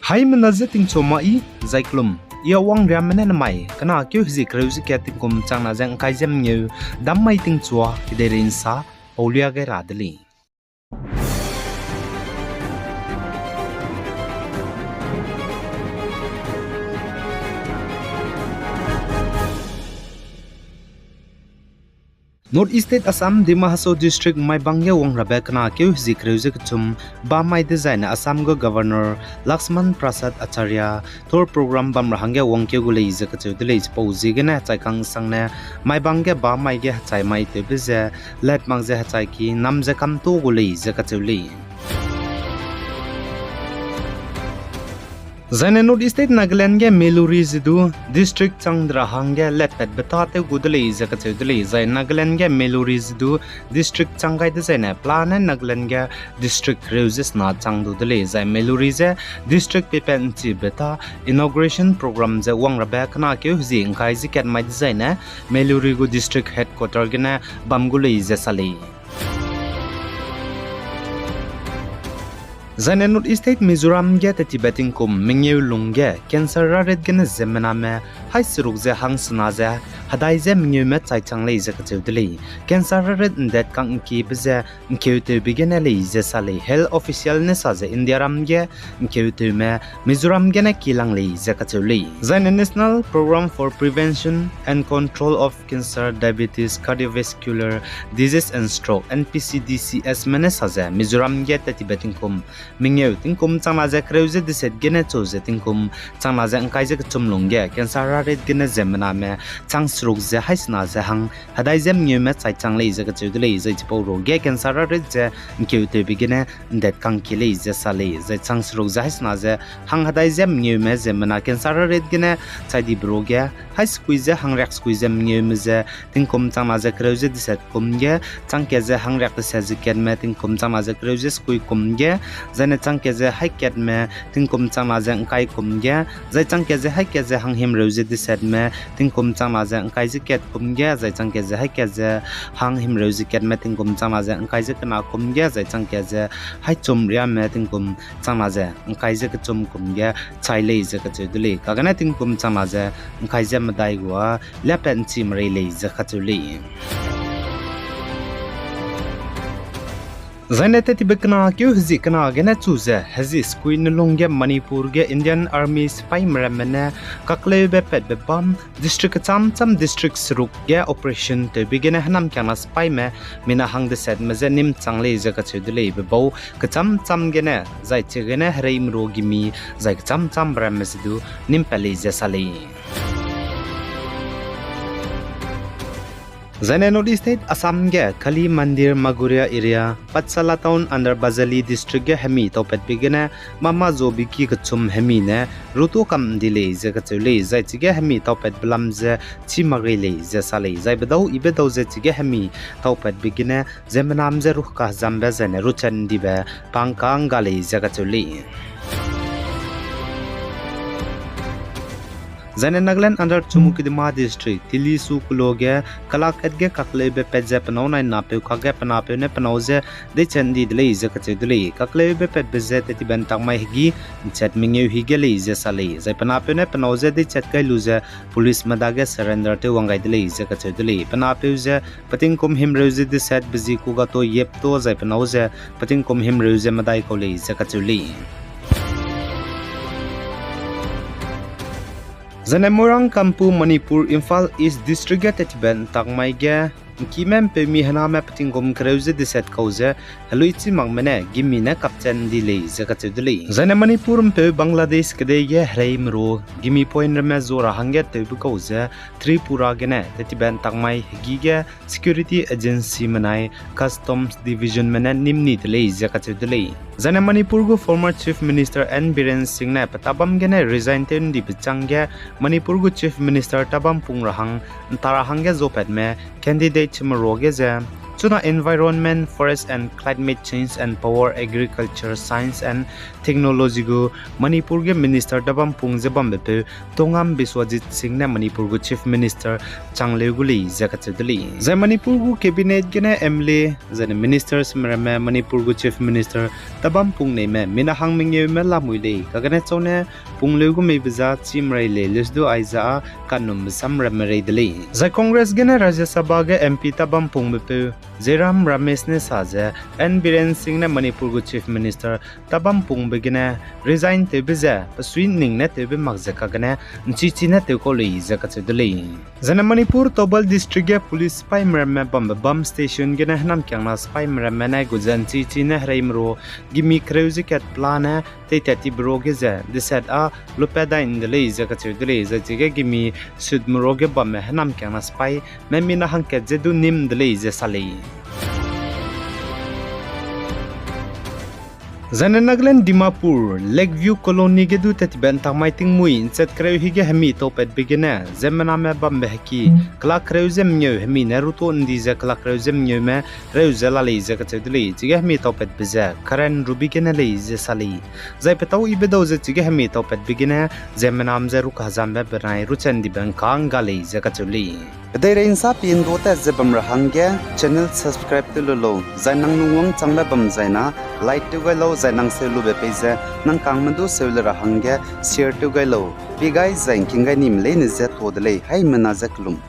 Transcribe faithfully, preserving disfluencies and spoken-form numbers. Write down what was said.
Haimena je tingchu ma i, zai kelum, i a wangriamme ne namai, kena keu hezie kereu ze kat tingkum changna ze ngkai ze mengeu, dam mai tingchua, kedeirei nsa, paulia gai ra de lei. North East State Assam, Dima Hasao District, Maibang ge wang rabe kena keu hezie kereu ze kechum, bam mai dezaine Assam gu Governor Lakshman Prasad Acharya, tour program bam ra hangge wangkeu gu lei ze kacheu de lei. Chipau ziegene hechai kang sangne, Maibang ge bam mai ge hechai mai tewbe ze, let mak ze hechai ki, nam ze kamto gu lei ze kacheu lei. Zaine North East State Nagaland ge Meluri ze du district chang de ra hangge letpatbe tâtew gu de lei ze kacheu de lei. Zai Nagaland ge Meluri ze du district chang gai dezaine pelane Nagaland ge district kereu ze sena chang du de lei. Zai Meluri ze district pepat nchibe tâ inauguration program ze wang rabe kena keu hezie ngkai ze kat mai dezaine Meluri gu district headquarter gene bam gu lei ze sa lei. Zaine North East State Mizoram ge tetibe tingkum mengeu lungge cancer rarit gene ziemmename haî seruk ze hangsena ze hedai ze mengeume chai chang lei ze kacheu de lei. Cancer rarit ndet kang ngkiebe ze ngkeutewbe gene lei ze sa lei. Health official ne sa ze Indiaram ge ngkeutewme Mizoram gene kilang lei ze kacheu lei. Zaine National Program for Prevention and Control of Cancer, Diabetes, Cardiovascular Disease and Stroke, N P C D C S me ne sa ze Mizoram ge tetibe tingkum mengeu tingkum changna ze kereu ze deset gene chu ze tingkum changna ze ngkai ze kechum lungge cancer rarit gene ziemmename chang seruk ze haîsena ze hang hedai ze mengeume chai chang lei ze kacheu de lei. Zai chipau ruge cancer rarit ze ngkeutewbe gene ndet kang ki lei ze sa lei. Zai chang seruk ze haîsena ze hang hedai ze mengeume ziemmena cancer rarit gene chai dibe ruge haî sekui ze hangriak sekui ze mengeume ze tingkum changna ze kereu ze deset kum ge, chang kat ze hangriak deset ze katme tingkum changna ze kereu ze sekui kum ge, zaine chang kat ze haî katme tingkum changna ze ngkai kum ge, zai chang kat ze haî kat ze hanghimreu ze desetme tingkum changna ze ngkai ze kat kum ge, zai chang kat ze haî kat ze hanghimreu ze katme tingkum changna ze ngkai ze kena kum ge, zai chang kat ze haî chum riame tingkum changna ze ngkai ze kechum kum ge chai lei ze kacheu de lei. Kagane tingkum changna ze ngkai ze medai gua liapat nchi merei lei ze kacheu lei. Zaine tetibe kena keu hezie kena gene chu ze hezie sekui ne lungge Manipur ge Indian Army sipaime ramme ne kakleube patbe bam district kecham cham district seruk ge operation tewbe gene hênam kiangna sipaime mina hang desetme je nîm chang lei ze kacheu de lei. Bebau kecham cham gene zai chigene hereimeru gimi zai kecham cham ramme ze du nîm pat lei ze sa lei. Zaine North East State Assam ge Kali Mandir Maguria area, Patsala Town under Bajali District ge hemi taupatbe gene mama zobi ki kechum hemi ne rutu kam ndi lei ze kacheu lei. Zai chige hemi taupatbe lam ze chi mak rei lei ze sa lei. Zai bedau ibe dau ze chige hemi taupatbe gene ziemmenam ze ruhkahezambe zaine ruchat ndibe pangkang ga lei ze kacheu lei. Zaine Nagaland under Chumoukedima District, Tilisu Kulo ge, kalak et ge kakleube pat ze penâu nai napeu kakge penapeu ne penâu ze deichat ndi de lei ze kacheu de lei. Kakleube patbe ze tetibe ntak mai hegî nchat mengeu hi ge lei ze sa lei. Zai penapeu ne penâu ze deichat kai lu ze policeme dage surrender tew wang gai de lei ze kacheu de lei. Penapeu ze petingkum himreu ze deset bezi kuga to yep to zai penâu ze petingkum himreu ze medai kau lei ze kacheu lei. Zaine Moirang Kampu Manipur Imphal East District ge tetibe ntak mai ge, nkime mpeumi hename petingkum kereu ze deset kau ze, helui chi makme ne gimi ne kapchat ndi lei ze kacheu de lei. Zaine Manipur mpeu Bangladesh kedei ge hereimeru gimi point ramme zu ra hangge tewbe kau ze, Tripura gene tetibe ntak mai hegî ge security agencyme nai Customs Divisionme ne nîm ni de lei ze kacheu de lei. Zaine Manipur gu former Chief Minister N Biren Singh ne petabam gene resign tew ndibe chângge Manipur gu Chief Minister tabam pung ra hang nta ra hangge zopatme candidate chime ruage ze Chuna Environment, Forest and Climate Change and Power, Agriculture, Science and Technology gu Manipur ge Minister tabampung ze bambepeu Tongam Biswajit Singh ne Manipur gu Chief Minister changleu gu lei ze kacheu de lei. Zai Manipur gu Cabinet gene M L A, zaine Ministersme ramme Manipur gu Chief Minister tabampung neime mina hang mengeume lamui lei, kagene chau ne pungleu gu meibe za chî merei lei, leusdu aiza â kanumbe sam ramme rei de lei. Zai Congress gene Rajya Sabha ge M P tabampungbe peu Jairam Ramesh ne sa ze, N Biren Singh ne Manipur gu Chief Minister tabampungbe gene resign tewbe ze, pesui ning ne tewbe mak ze kagene, nchichi ne tewkau lei ze kacheu de lei. Zaine Manipur Thoubal District ge police sipaime ramme bambe bam station gene hênamkiangna sipaime ramme ne gu ze nchichi ne hereime ru gimi kereu ze kat pela ne teitat tibe ru ge ze deset â lupat dai nde lei ze kacheu de lei, zai chige gimi sutme ru ge bamme hênamkiangna sipaime mina hangkat ze du nîm de lei ze sa lei. Zaine Nagaland Dimapur, Lakeview Colony ge du tat tibe ntak mai tingmui nchat kereu hige hemi taupatbe gene, ziemmename bambe heki, kelak kereu ze mengeu hemi ne ruto ndi ze kelak kereu ze mengeume reu ze la lei ze kacheu de lei, chige hemi taupatbe ze Karen Ruby gene lei ze sa lei. Zai petâu yibe dau ze chige hemi taupatbe gene, ziemmenam ze rukazambe benai ruchandibe ngka ngga lei ze kacheu lei. Kedeirei nsa pi ndu tat ze bam ra hangge channel subscribe tew lu lau, zai nang lungwang changbe bam zaina like tew gai lau, zai nang seu lube pei ze nang kangme du seu le ra hangge share tew gai lau. Pi gai zai ngking gai nime leine je to de lei, haimena je kelum.